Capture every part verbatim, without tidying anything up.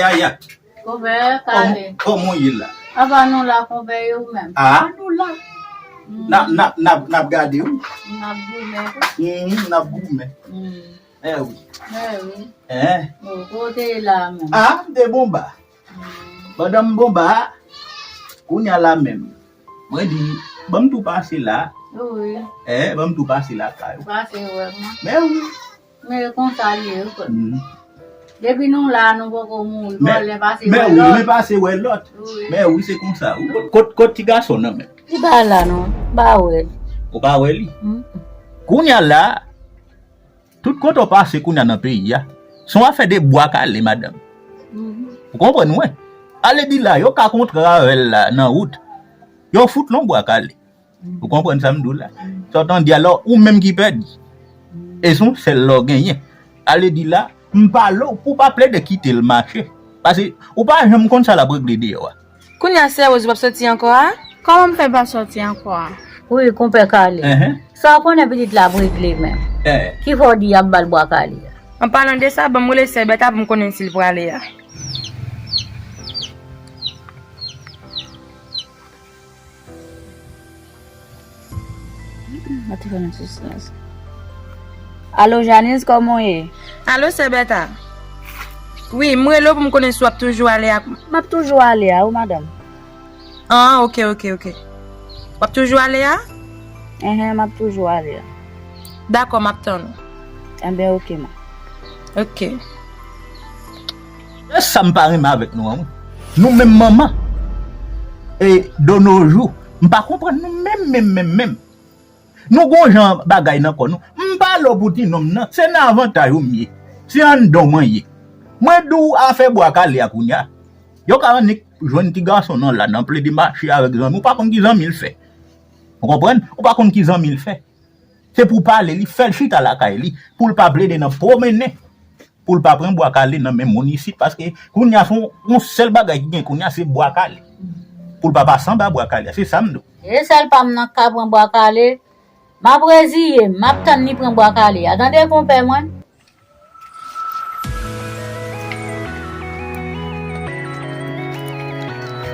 Yaya. Konpè, kòm, kòman w ye la? Apa nou la, konpè, e ou menm? Ah, nou la. N ap, n ap, n ap, n ap gade w. N ap goumen tou. Hmm, n ap goumen. Hmm. Eh wi. Eh wi. Eh. Bon, kote e la menm? Ah, m te Bonba. Hmm. Pandan m Bonba, kounye a la menm. Mwen di, ban m tou pase la. Wi. Eh, ban m tou pase la kay ou. Pase wè mwen. Men wi. Men konsa l ye wi frè m. Hmm. Depi nou la, nou poko mouri. Men, vòlè pase men wè wi, lòt. Men pase wè lòt. Wi. Men wi, se konsa wi. Kot, kot, kot ti gason nan men? Li pa la non. M pa wè l. Ou pa wè li? Mm. Kounye a la, tout kote w pase kounye a nan peyi a, se yon afè de bwa kale, madanm. Mhm. Ou konprann mwen? Ale di la, yo ka kontre avè l la nan wout. Yo fout l yon bwa kale. Ou konprann sa m di w la? Sa w tande a la, ou menm ki pèdi. E se yon sèl la w genyen. Ale di la, m pale w pou w pa plede kite l mache. Paske ou pa janm konn sa l ap regle deyò a. Kounye a, sè Woz, ou p ap soti ankò a? Kòman m fè pa soti ankò a? Wi, konpè Kale. Enhen. Sa w konnen pitit la ap regle menm? Eh. Ki fè w di y ap ba l bwa kale a? An palan de sa, ban m rele sè Bèta pou m konnen si l prale a. Mwen te fè nan ti silans. Alo, Janiz, kòman w ye? Alo, sè Bèta. Wi, m rele w pou m konnen si w ap toujou ale a. M ap toujou ale a, wi, madanm. Ah, ok, ok, ok. W ap toujou ale a? Enhen, m ap toujou ale a. Dakò, m ap tann ou. Enben, ok, ma. Ok. E sa m pa renmen avèk nou an, wi. Nou menm manman. E de nos jours, m pa konprann nou menm, menm, menm, menm. Nou gon jan bagay nan kò nou. M pale w pou ti nonm nan, se nan avantaj ou m ye. Se anndan w mwen ye. Mwen di w afè bwa kale a kounye a. Yo ka annik jwenn ti gason nan la, nan plede mache avèk zanmi. Ou pa konn ki zanmi l fè. Ou konprann? Ou pa konn ki zanmi l fè. Se pou pale, li fè l chita lakay li, pou l pa plede nan pwomennen, pou l pa pran bwa kale nan men moun isit, paske kounye a se yon, yon sèl bagay ki gen kounye a, se bwa kale. Pou l pa pase anba bwa kale a, se sa m di w. E sèl pa m nan k ka pran bwa kale, m ap reziye m, m ap tann li pran bwa kale a. Tande konpè mwen.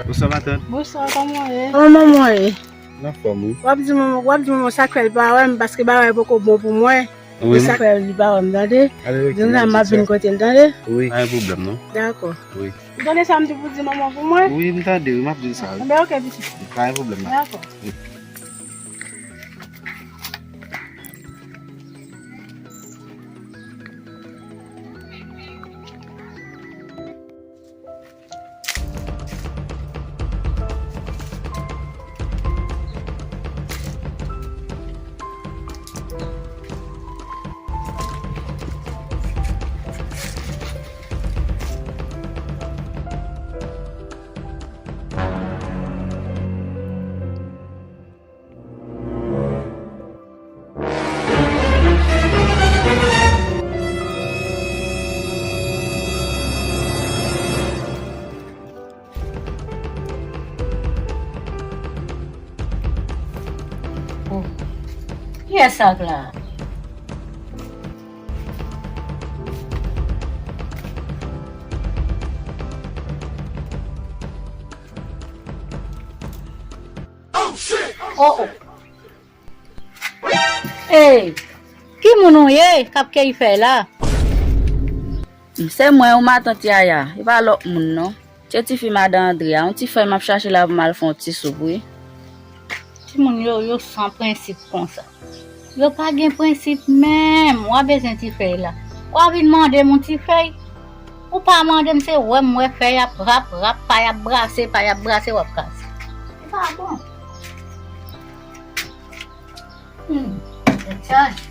Bonswa, matant. Bonswa, kòman w ye? Kòman manman w ye? Anfòm, wi. W ap di manman, w ap di manman sa k fè l pa wè m, paske bagay poko bon pou mwen. Wi, se sa k fè li pa wè m, tande. Di m sa, m ap vin kote l, tande. Wi. Pa gen pwoblèm, non. Dakò. Wi. Ou tande sa m di pou di manman pou mwen? Wi, m tande, wi, m ap di l sa, wi. Enben, ok, pitit. Pa gen pwoblèm, non. Dakò. Wi. Oh. Kiyès sa k la? Oh, oh. Ey, ki moun ou ye k ap kèyi fèy la? Se mwen, ou matant Yaya, e pa lòt moun non. Se tifi madan Andre a, yon ti fèy m ap chache la pou m al fè yon ti soup, wi. Timoun yo, yo san prensip konsa. Yo pa gen prensip menm. W a bezwen ti fèy la. W a vin mande m yon ti fèy. Ou pa mande m, se wè m wè fèy ap rap, rap, pay ap brase, pay ap brase, w ap kraze. Ou pa bon. Hmm, tèt chaje.